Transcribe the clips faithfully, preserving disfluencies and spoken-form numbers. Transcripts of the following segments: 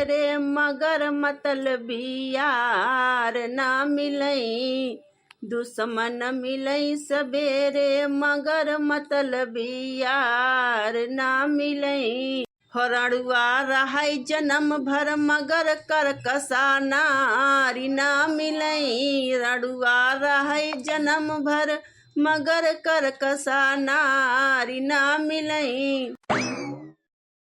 रे मगर मतलबी यार ना मिलई, दुश्मन मिलई सबेरे मगर मतलबी यार ना मिलई। हो रड़ुआ रहै जन्म भर मगर करकसा नारी ना मिलई, रड़ुआ रहै जन्म भर मगर करकसा नारी ना मिलई।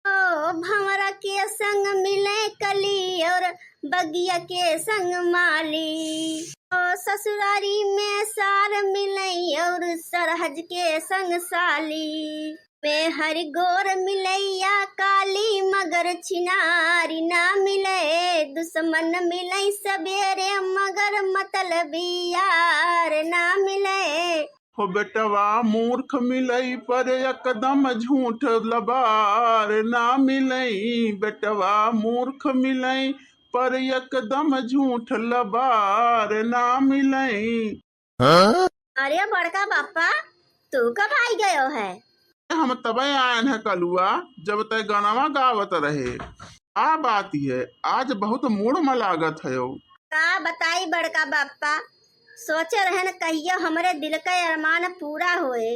ओ भंवरा के संग मिले कली और बगिया के संग माली। ओ ससुरारी में सार मिले और सरहज के संग साली। में हरि गोर मिलैया काली मगर छिनारी ना मिले। दुश्मन मिले सबेरे मगर मतलबी यार ना मिले। हो बेटवा मूर्ख मिलई पर एकदम झूठ लबार ना मिलई, बेटवा मूर्ख मिलई पर एकदम झूठ लबार ना मिलई। अरे बड़का बापा, तू कब आई गयो है? हम तबे आयन है कलुआ, जब तय गनवा गावत रहे। का बात है, आज बहुत मूड़ में लागत है। का बताई बड़का बापा, सोचे रहन कहियो हमरे दिल के अरमान पूरा होए,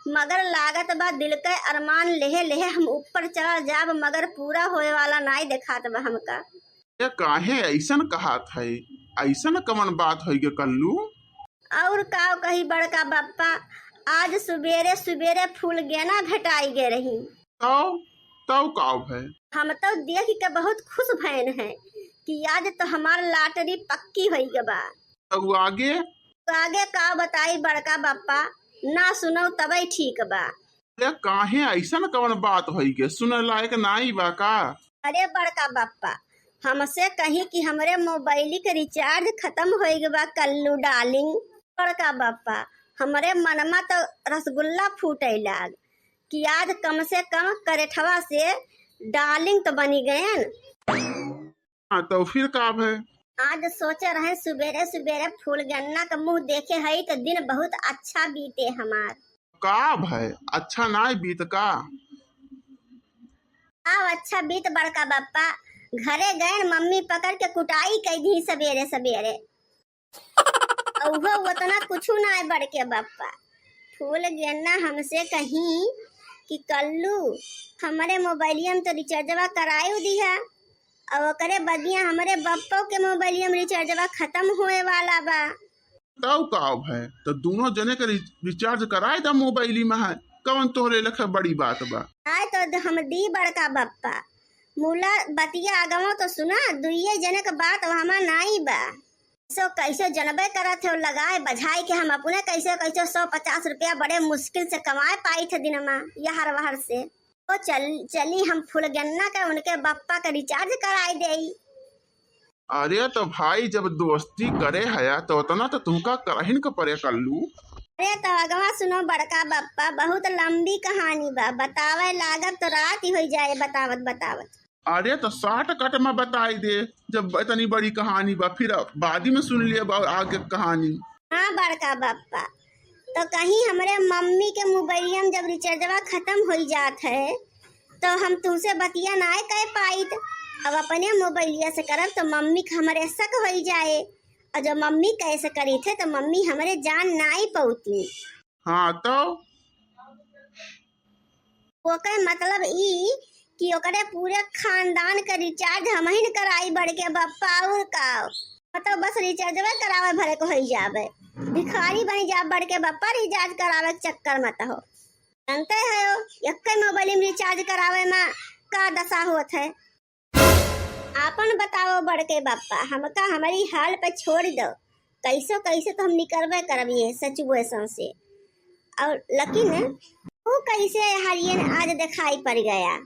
मगर लागत बा दिल के अरमान लेहे लेहे हम ऊपर चला जाब, मगर पूरा होए वाला नाई देखात बा हमका। ये काहे ऐसन कहात है? ऐसन कवन बात होइ गे कल्लू? और का कही बड़का बापा, आज सुबेरे सुबेरे फूल गेना भेटाई गे रही। तौ, तौ का भय? हम तो देख के बहुत खुश भयन है कि आज तो हमार लाटरी पक्की होइ गे बा। तब आगे? तो आगे का बताई बड़का बापा, ना सुनौ तबे ठीक बा। अरे काहे ऐसन कवन बात होइ गे, सुने लायक नाई बा का? अरे बड़का बापा, हमसे कही कि हमरे मोबाइल के रिचार्ज खत्म होइ गे बा कल्लू डार्लिंग। बड़का बापा, हमरे मनमा तो रसगुल्ला फूटे लाग कि आज कम से कम करेठवा से डार्लिंग तो बनी गयन। हाँ, तो फिर का भय? आज सोचे रहे सुबेरे सुबेरे फूल गन्ना के मुँह देखे हई तो दिन बहुत अच्छा बीते हमार। का भय, अच्छा नाय बीत का? अब अच्छा बीत बड़का बापा, घरे गए मम्मी पकड़ के कुटाई कई दी सबेरे सबेरे। अउहो उतना कुछु नाय बड़के बापा। फूल गेना हमसे कहीं कि कल्लू, हमरे मोबाइलिया में तो रिचार्जवा करायु दिहा, और ओकरे बदिया हमरे बप्पो के मोबाइलिया में रिचार्जवा खत्म होए वाला बा। तब का भय, तो दोनों जने के रि-, रिचार्ज कराए दा मोबाइली में है, कवन तोहरे लखे बड़ी बात बा। आय तो द-, हम दी बड़का बप्पा, मुला बतिया आगमो तो सुना, दुइये जने के बात वहमा नाई बा। सो कैसे जनबे करत हो, लगाए बझाए के हम अपने कैसे कैसे सौ पचास रुपया बड़े मुश्किल से कमाए पाई थे दिनमा, यहर वहर से। ओ चल, चली हम फुलगन्ना के उनके बप्पा के रिचार्ज कराई देई। अरे तो भाई, जब दोस्ती करे हया तो उतना तो तुमका करहिन के परे कल्लू। अरे तो अगवा सुनो बड़का बप्पा, बहुत लंबी कहानी बा, बतावे लागब तो रात ही होई जाए बतावत बतावत। अरे तो शॉर्टकट में बताई दे, जब इतनी बड़ी कहानी बा, फिर बादी में सुन लिया बा आगे कहानी। हाँ बड़का बप्पा, तो कहीं हमरे मम्मी के मोबाइलिया में जब रिचार्जवा खत्म होई जात है, तो हम तुमसे बतिया नाय कह पाइत। अब अपने मोबाइलिया से करब तो मम्मी के हमरे शक होई जाए, और जब मम्मी कैसे करी थे तो मम्मी हमरे जान नाय पौती। हाँ तो? ओकर मतलब ई कि ओकरे पूरे खानदान के रिचार्ज हमहिन कराई बड़के बप्पा, और का? मतलब बस रिचार्जवे करावे भरे को होई जावे, भिखारी बनी जा बड़के बप्पा रिचार्ज करावे के चक्कर मत हो। जानते हो, एक्के मोबाइल में रिचार्ज करावे में का दशा होत है। आपन बताओ बड़के बप्पा, हमका हमारी हाल पे छोड़ दो। कैसो कैसे तो हम निकलबे करब ये सिचुएशन से। और लेकिन वो कैसे हरियन आज दिखाई पड़ गया।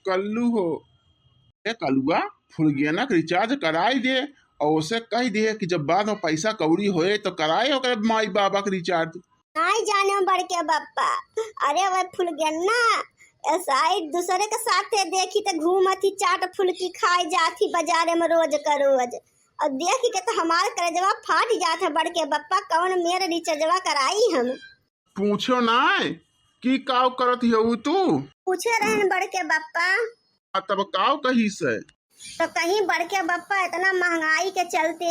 कल्लू हो, ए कलुआ, फुलगेना के रिचार्ज कराई दे और उसे कह दे कि जब बाद में पैसा कौड़ी होए तो कराए ओकरे माई बाबा के रिचार्ज। नाई जाने बड़के बप्पा, अरे वह फुलगेना, ए साइड दूसरे के साथे देखी त घूमत ही, चाट फुलकी खाए जात ही बाजारे में रोज का रोज, और देखी के तो हमार करेजवा फाट जात है बड़के बप्पा, कौन मेर रिचार्जवा कराई हम। पूछो ना कि काव करत हऊ तू? पूछे रहन बड़के बप्पा। आ, तब काव कही से? तो कहीं बड़के बप्पा, इतना महंगाई के चलते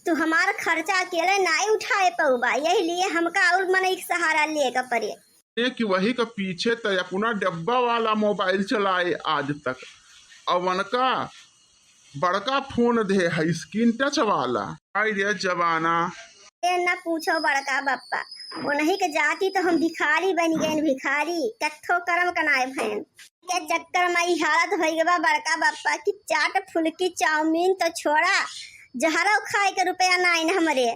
तू हमार खर्चा अकेले नाई उठाए पउबा, यही लिए हमका और मनई के सहारा लिए के पड़े। ये कि वही के पीछे त अपना डब्बा वाला मोबाइल चलाए आज तक, और उनका बड़का फोन दे है, स्क्रीन टच वाला। हाय रे जमाना। ए, न पूछो बड़का बप्पा, उन्हीं के जाति तो हम भिखारी बन गए, भिखारी, कत्थो करम कनाए भैन के चक्कर में ई हालत हो गवा बड़का बप्पा कि चाट फुल्की चाउमीन तो छोड़ा, जहरो खाए के रुपया नाइन हमरे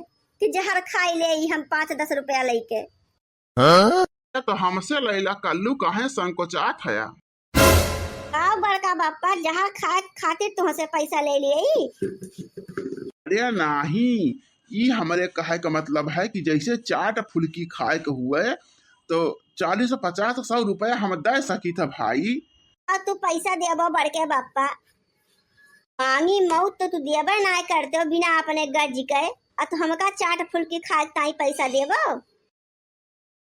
कि जहर खाई ले ई हम पाँच दस रुपया लेके। हाँ? तो हमसे लैला कल्लू काहे संकोचात हया? का बड़का बप्पा, जहर खाए खातिर तुहसे पैसा ले लिए? अरे नाही, ई हमरे कहे का मतलब है कि जैसे चाट फुल्की खाए के हुए तो चालीस पचास सौ रुपया हम दे सकी था भाई। और तू पैसा देबो बड़के बप्पा, मांगी मौत तो तू देबे ना करते हो बिना अपने गज के, और तू हमका चाट फुल्की खाए ताई पैसा देबो?